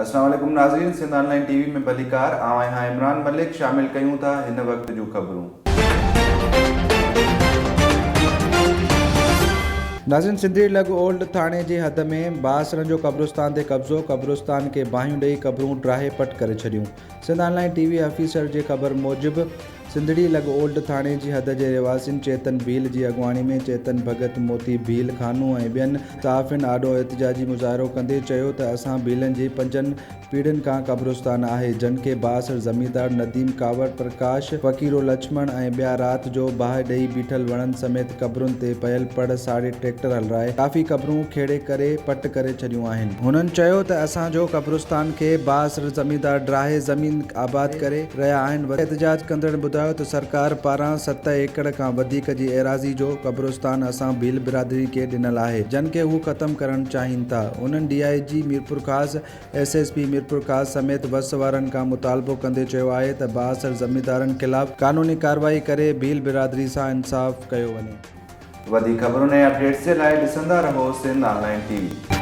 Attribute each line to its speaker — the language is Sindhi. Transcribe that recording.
Speaker 1: اسلام عليڪم ناظرين سنڌ آن لائين ٽي وي ۾ ڀليڪار آئون آهيان عمران ملڪ شامل ڪيون ٿا هن وقت جون خبرون.
Speaker 2: ناظرين سنڌڙي لڳ اولڊ ٿاڻي جي حد ۾ بااثرن جو قبرستان تي قبضو، قبرستان کي باهيون ڏئي قبرون ڊاهي پٽ ڪري ڇڏيون. Sindh online T V officer جي خبر موجب سنڌڙي لڳ اولڊ ٿاڻي جي حد جي رهواسين چيتن ڀيل جي اڳواڻي ۾ چيتن ڀڳت، موتي ڀيل، خانو ۽ ٻين صحافين آڏو احتجاجي مظاهرو ڪندي چيو ته اسان ڀيلن جي پنجن پيڙهين کان قبرستان آهي جن کي بااثر زميندار نديم ڪاوڙ، پرڪاش، فقيرو لڇمڻ ۽ ٻيا رات جو باهه ڏئي بيٺل وڻن سميت قبرن تي پيل پڙ ساڙي ٽريڪٽر هلرائي ڪافي قبرون کيڙي ڪري پٽ ڪري ڇڏيون آهن. هنن چيو ته اسان جو قبرستان کي بااثر زميندار ڊاهي زمين آباد ڪري رهيا آهن. احتجاج ڪندڙن ٻڌايو ته سرڪار پاران ست ايڪڙ کان وڌيڪ جي ايراضي جو قبرستان اسان ڀيل برادري کي ڏنل آهي جن کي هو ختم ڪرڻ چاهين ٿا. هنن D I G Mirpurkhas, S S P Mirpurkhas سميت وس وارن کان مطالبو ڪندي چيو آهي ته بااثر زميندارن خلاف قانوني ڪارروائي ڪري ڀيل برادري سان انصاف ڪيو وڃي.
Speaker 1: وڌيڪ خبرن ۽ اپڊيٽس جي لاء ڏسندا رهو سنڌ آن لائين ٽي وي.